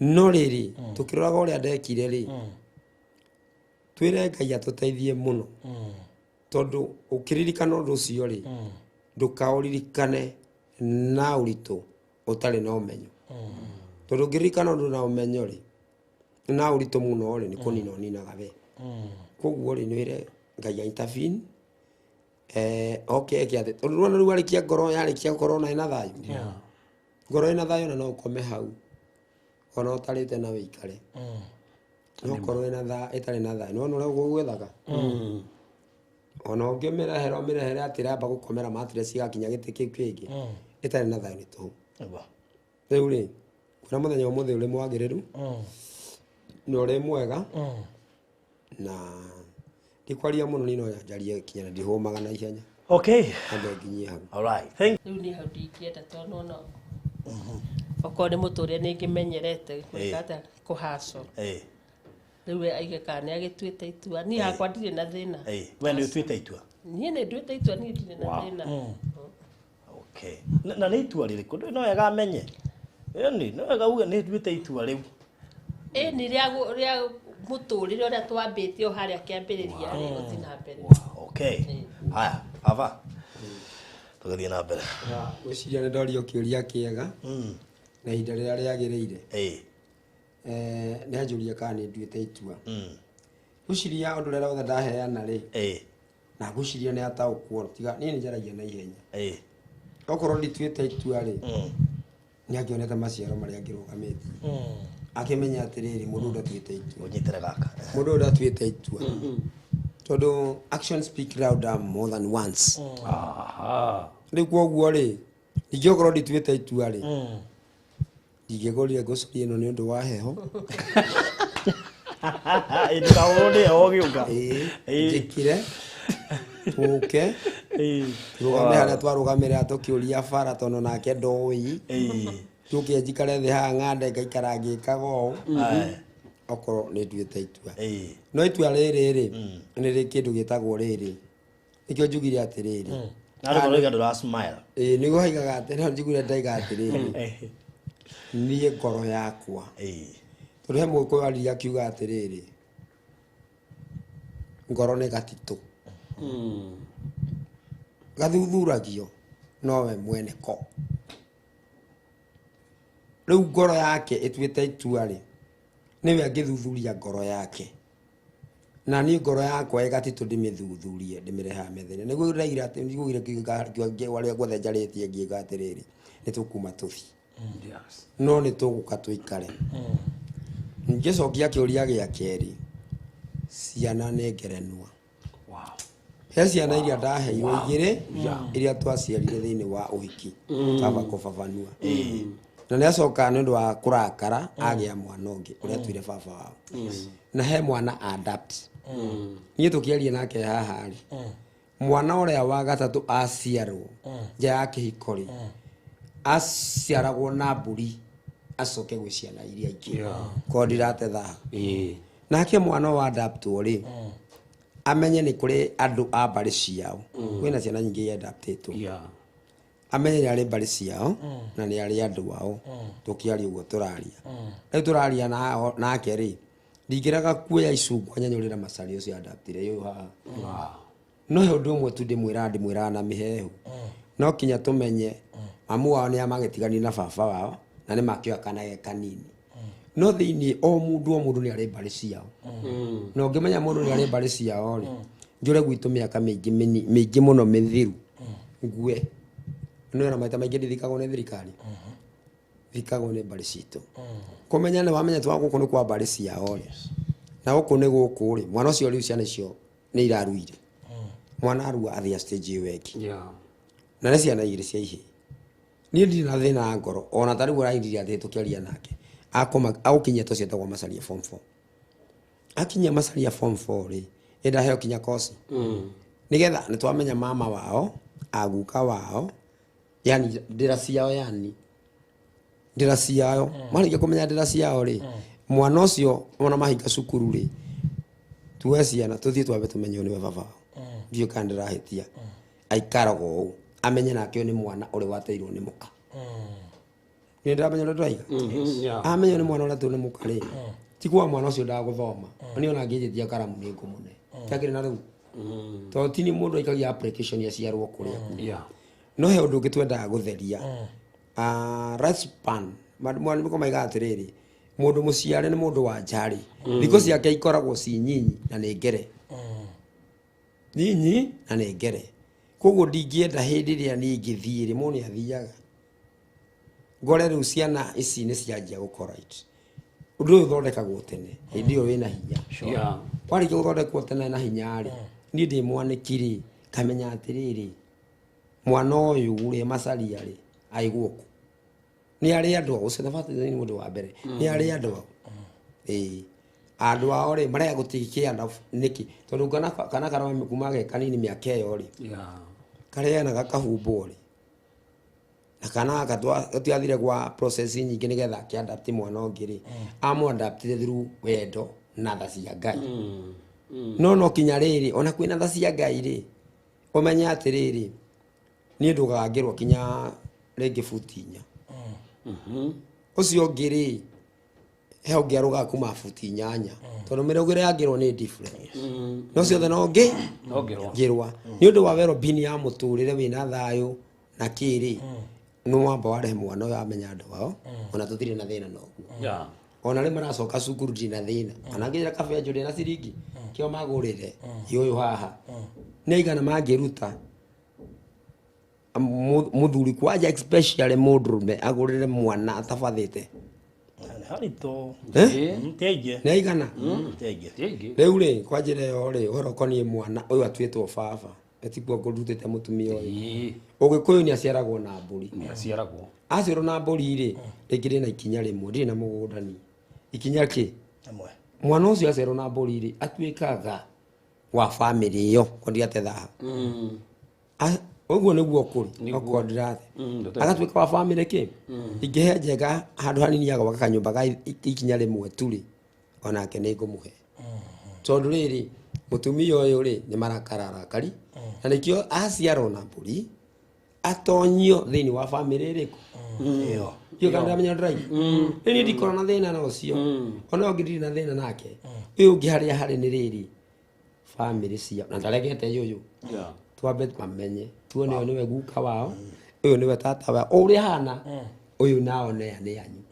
No rĩrĩ, tũkĩroraga ũrĩa ndekire rĩ, twĩre Ngai atũteithie mũno. Tondũ ũkĩririkana ũndũ ũcio rĩ, ndũkaũririkane na ũritũ ũtarĩ na ũmenyo. Tondũ ũngĩririkana ũndũ na ũmenyo rĩ, na ũritũ mũno rĩ, nĩ kũnina ũninaga we. Koguo rĩ, nĩ wĩre Ngai a intervene, oke eke atĩ, tondũ nĩwona rĩu arĩkia ngoro, yarĩkia gũkorwo na ĩna thayũ. Ngoro ĩna thayũ na no ũkome hau, ona ũtarĩte na wĩikare. No korwo ĩna ĩtarĩ na thayũ, nĩwona ũrĩa ũgwethaga? Ona ũngĩmĩrehera, ũmĩrehere atĩ ĩramba gũkomera mattress ĩgakinya gĩtĩ kĩu kĩngĩ, ĩtarĩ na thayũ nĩ tũhũ. Rĩu rĩ, kwĩna mũthenya ũmũthĩ ũrĩ mwagĩrĩru, na ũrĩ mwega, na ndikwaria mũno niĩ no njarie kinya na ndihũmaga na ihenya. Okay. Ambe nginyie hau. All right. Thank Rĩu niĩ hau ndingĩenda tondũ nĩwona okorwo nĩ mũtũrĩre nĩ ngĩmenyerete gwĩka atĩa kũhacwo. Rĩu we aige kana nĩ agĩtuĩte itua. Niĩ hakwa ndirĩ na thĩna. We nĩ ũtuĩte itua? Niĩ nĩ nduĩte itua, niĩ ndirĩ na thĩna. Okay. Na nĩ itua rĩrĩkũ? No wega amenye. Ĩni, no wega uge nĩ nduĩte itua rĩu. Ĩni rĩa mũtũrĩre ũrĩa twambĩtie o harĩa kĩambĩrĩria rĩ, ũthiĩ na mbere. Okay. Haya, baba. Tũgathiĩ na mbere. Gwĩciria nĩ ndorio kĩũria kĩega na ihinda rĩrĩa rĩagĩrĩire. Nĩ anjũria kana nĩ nduĩte itua. Gwĩciria ũndũ ũrĩa wothe ndaheana rĩ, na gwĩciria nĩ ataũkwo, tiga niĩ nĩ njaragia na ihenya. Okorwo ndituĩte itua rĩ, nĩ angĩonete maciaro marĩa angĩrũgamĩtie. Akĩmenya atĩrĩrĩ, mũndũ ũyũ ndatuĩte itua. Ũnyitĩre gaka. Mũndũ ũyũ ndatuĩte itua. Tondũ action speak louder more than once. Rĩu kwoguo rĩ, ingĩokorwo ndituĩte itua rĩ, ndingĩgũrire ngũcori ĩno nĩ ũndũ wa heho. Ndũkahũrwo nĩ heho ũgĩũka. Njĩkire, tũke, tũrũgame harĩa twarũgamĩrĩra tũkĩũria bara tondũ nake ndoĩ. Tũke njikare thĩ haha ng'ande ngaikara ngĩkaga ũũ. Okorwo nĩ nduĩte itua. No itua rĩrĩ rĩ, nĩ rĩ kĩndũ gĩtagwo rĩrĩ. Nĩkĩo njugire atĩrĩrĩ. Na rĩu ũroiga ndũra smile. Nĩguo haigaga atĩ, no njugire ndaiga atĩrĩrĩ. Niĩ ngoro yakwa. Tondũ he mũgĩkũyũ aririe akiuga atĩrĩrĩ, ngoro nĩ gatitũ. Gathuthuragio nowe mwene ko. Rĩu ngoro yake ĩtuĩte itua rĩ, nĩwe angĩthuthuria ngoro yake. Na niĩ ngoro yakwa ĩgatitũ ndĩmĩthuthurie, ndĩmĩrehaga metha-inĩ. Nĩguo ndĩraigire atĩ, nĩguo ngire kiuga arĩa guothe njarĩtie ngiuga atĩrĩrĩ, nĩ tũkuma tũthiĩ. No nĩ tũgũka tũikare. Ngĩcokia kĩũria gĩa kerĩ, ciana nĩ ngerenwa. He ciana iria ndaheirwo igĩrĩ, iria twaciarire thĩinĩ wa ũhiki, twamba kũbabanua. Na nĩ acoka nĩ ũndũ wa kũrakara, agĩa mwana ũngĩ, ũrĩa tuire baba wao. Na he mwana adapt. Niĩ tũkĩaria nake haha rĩ, mwana ũrĩa wa gatatũ aciarwo, nja ya kĩhiko rĩ, aciaragwo na mbũri, acoke gwĩ ciana iria ingĩ. Korwo ndirate thaa. Nake mwana wa adaptwo rĩ, amenye nĩ kũrĩ andũ a mbarĩ ciao. Kwĩna ciana nyingĩ iria adaptĩtwo. Amenye nĩ arĩ mbarĩ ciao, na nĩ arĩ andũ ao. Tũkĩaria ũguo tũraria. Rĩu tũraria nake rĩ, ndingĩrega kuoya icungwa nyanyũrĩre macari ũcio adaptire ũyũ haha. No he ũndũ ũmwe tu ndĩmwĩraga na mĩhehu. No kinya tũmenye mamu wao nĩ amagĩtiganire na baba wao, na nĩ makĩoya kana ge kanini. No thĩinĩ o mũndũ nĩ arĩ mbarĩ ciao. Na ũngĩmenya mũndũ nĩ arĩ mbarĩ ciao rĩ, njũre gwitũ mĩaka mĩingĩ mũno mĩthiru, ngue. Nĩ wona maita maingĩ ndithikagwo nĩ thirikari. Thikagwo nĩ mbarĩ citũ. Kũmenya nĩ wamenya twa gũkũ nĩ kwa mbarĩ ciao rĩ. Na gũkũ nĩ gũkũ rĩ, mwana ũcio rĩu ciana icio nĩ iraruire. Mwana arua athia stage ĩyo ĩngĩ. Na nĩ ciana igĩrĩ cia ihĩĩ. Niĩ ndirĩ na thĩna wa ngoro, ona ta rĩu ũraigire atĩ tũkĩaria nake. Agũkinyia tũcio etagwo Macaria form 4. Akinyia Macaria form 4 rĩ, ĩ ndaheo kinya kosi. Nĩgetha nĩ twamenya mama wao, aguka wao, yani ndĩra ciao, yani ndĩra ciao. Marĩkia kũmenya ndĩra ciao rĩ, mwana ũcio ona mahinga cukuru rĩ, tuoe ciana tũthiĩ twambe tũmenye ũyũ nĩwe baba wao. Ndiũĩ kana ndĩrahĩtia. Aikaraga ũũ, amenye nake ũyũ nĩ mwana ũrĩa wateirwo nĩ mũka. Nĩ ndĩramenya ũrĩa ndĩraiga? Amenye nĩ mwana ũrĩa wateirwo nĩ mũka rĩ, ti kuga mwana ũcio ndagũthoma. Niĩ ona ngĩnjĩtia karamu nĩ ngũmũne. Kĩagĩrĩ na rĩu. Tondũ ti nĩ mũndũ aikagia application aciarwo kũrĩa kuma. No he ũndũ ũngĩ twendaga gũtheria. Lifespan. Mwana nĩko maigaga atĩrĩrĩ, mũndũ mũciare nĩ mũndũ wa nja rĩ, thikũ ciake ikoragwo ci nyinyi na nĩ ngere. Nyinyi na nĩ ngere. Koguo ndingĩenda hĩndĩ ĩrĩa niĩ ingĩthiĩ rĩ, mũndũ nĩ athiaga. Ngore rĩu ciana ici nĩ cianjia gũkorite. Ũndũ ũyũ ũthondekagwo tene, hĩndĩ ĩyo wĩna hinya. Warĩkia gũthondekwo tene na hinya rĩ, niĩ ndĩ mwanĩki rĩ, ngamenya atĩrĩrĩ, mwana ũyũ rĩ, Macaria rĩ, aĩ gũkũ. Nĩ arĩ andũ ao, ũcio nĩ mũndũ wa mbere. Nĩ arĩ andũ ao. Andũ ao rĩ, marega gũtikĩana nĩkĩ? Tondũ kana karome kuma ge kanini mĩaka ĩyo rĩ, kareanaga gakahumbwo rĩ. Na kana gaka twathire gwa process nyingĩ nĩgetha akĩadapt mwana ũngĩ rĩ, amũadaptire through wendo Na tha cia Ngai. No no kinya rĩrĩ, ona kwĩna tha cia Ngai rĩ, ũmenye atĩrĩrĩ, niĩ ndugaga ngĩrwo kinya rĩngĩ buti 4. Ũcio ũngĩ rĩ, he ũngĩ arũgaga kuma buti 8, tondũ mĩrũgĩre ya ngĩrwo nĩ different. No ciothe no ngĩ No ngĩrwa. Ngĩrwa nĩ ũndũ wa wellbeing ya mũtũrĩre wĩna thayũ na kĩrĩ, nĩ wamba warehe mwana ũyũ amenya andũ ao, ona tũtirĩ na thĩna noguo. Ona rĩ maracoka cukuru ndirĩ na thĩna, ona ngĩra kabenjo ndĩ na ciringi kĩo magũrĩre ũyũ haha nĩ aigana mangĩruta mũthuri kwanja, especially mũndũrũme agũrĩre mwana atabathĩte. Haritũ. Eh? Ti aingĩ. Nĩ aigana. Ti aingĩ. Ti aingĩ. Rĩu rĩ, kwa njĩra ĩyo rĩ, ũhoro ũkoniĩ mwana ũyũ atuĩtwo baba, etikuo ngũrutĩte mũtumia ũyũ. Ũgĩkũyũ nĩ aciaragwo na mbũri. Nĩ aciaragwo. Aciarwo na mbũri rĩ, rĩngĩ ndĩ na ikinya rĩmwe, ndirĩ na mũgũnda niĩ. Ikinya kĩ? Ĩmwe. Mwana ũcio aciarwo na mbũri rĩ, atuĩkaga wa bamĩrĩ ĩyo, ko ndirathe haha. Ũguo nĩguo kũrĩ. Nĩguo. Okorwo ndirathe. Ndũtete. Agatuĩka wa bamĩrĩ kĩ? Ingĩhe njega handũ hanini ya gwaka kanyũmba ga ikinya rĩmwe tu rĩ, onake nĩ ngũmũhe. Tondũ rĩrĩ, mũtumia ũyũ rĩ, nĩ marakara arakari, na nĩkĩo aciarwo na mbũri, atonyio thĩinĩ wa bamĩrĩ ĩrĩkũ? Ĩyo. Iyo kana ndamenya ndĩraigua. Rĩu niĩ ndikoragwo na thĩna na ũcio. Ona ũngĩ ndirĩ na thĩna nake. Ũyũ ũngĩ harĩa harĩ nĩ rĩrĩ, bamĩrĩ ciao, na ndaregete ũyũ. Twambe mamenye, tuone ũyũ nĩwe guka wao, ũyũ nĩwe tata wao, o ũrĩa hana, ũyũ nao nĩa nĩ anyu.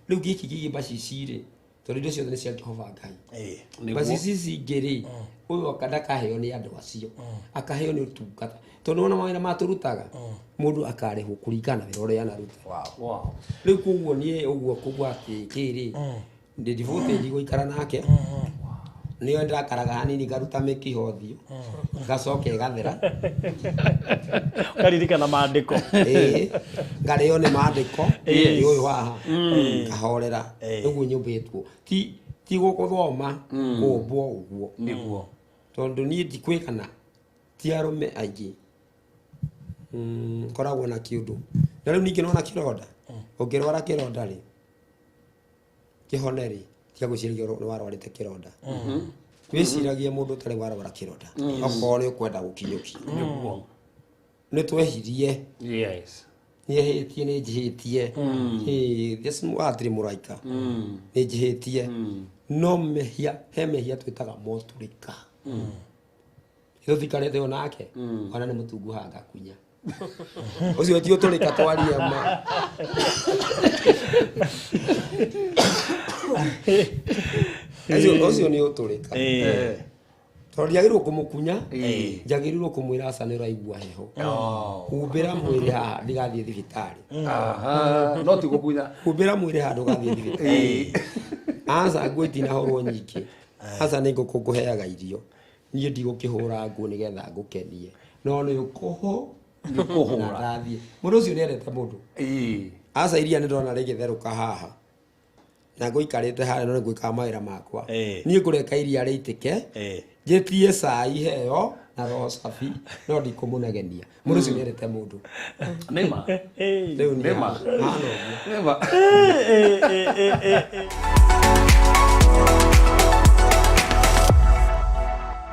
Rĩu gĩkĩ kĩgiĩ mbacici rĩ, tondũ indo ciothe nĩ cia Jehova Ngai. Mbacici ici ingĩ rĩ, ũyũ ndakaheo nĩ andũ acio, akaheo nĩ ũtungata. Tondũ wona mawĩra matũrutaga, mũndũ akarĩhwo kũringana na wĩra ũrĩa anaruta. Rĩu koguo niĩ ũguo kũgua atĩ kĩrĩ, ndĩ devoted gũikara nake. Nĩyo ndĩrakaraga hanini ngaruta mĩkiha ũthiũ, ngacoka ĩgathera. Ũkaririkana maandĩko. Ĩĩ, ngarĩo nĩ maandĩko, nĩ ũyũ haha, ngahorera. Ũguo nyũmbĩtwo. Ti gũthoma, kũmbwo ũguo. Nĩguo. Tondũ niĩ ndikwĩkana, ti arũme aingĩ. Ngoragwo na kĩũndũ. Na rĩu ningĩ nĩwona kĩronda? Ũngĩrwara kĩronda rĩ, kĩhone rĩ, tiga gwĩciragia nĩ warwarĩte kĩronda. Wĩciragie mũndũ ũtarĩ warwara kĩronda. Okorwo nĩ ũkwenda gũkinyũkia. Nĩguo. Nĩ twehirie. Nĩ ehĩtie, nĩ njĩhĩtie. Ĩĩ, hatirĩ mũraika. Nĩ njĩhĩtie. No mehia, he mehia twĩtaga motũrĩka. Tũtikarĩte o nake, ona nĩ mũtungu haha ngakunya. Ũcio ti ũtũrĩka twaria ma. Ũcio nĩ ũtũrĩka. Tondũ ndiagĩrĩirwo kũmũkunya, njagĩrĩirwo kũmwĩra aca nĩ ũraigua heho. Humbĩra mwĩrĩ haha ndigathiĩ thibitarĩ. No ti gũkunya. Humbĩra mwĩrĩ haha ndũgathiĩ thibitarĩ. Aca nguo itinahũrwo nyingĩ. Aca nĩ ngũkũ ngũheaga irio. Niĩ ndigũkĩhũra nguo nĩgetha ngũkenie. No nĩ ũkũhũ. Nĩ ũkũhũra. Na ndathiĩ. Mũndũ ũcio nĩendete mũndũ. Aca iria nĩndona rĩgĩtherũka haha. Na ngũikarĩte harĩa no nĩngwĩkaga mawĩra makwa. Niĩ ngũreka iria rĩitĩke. Njĩtie cai heo na roho safi, no ndikũmũnegenia. Mũndũ ũcio nĩendete mũndũ. Nĩma. Rĩu nĩ Nĩma. hana ũguo. Nĩma.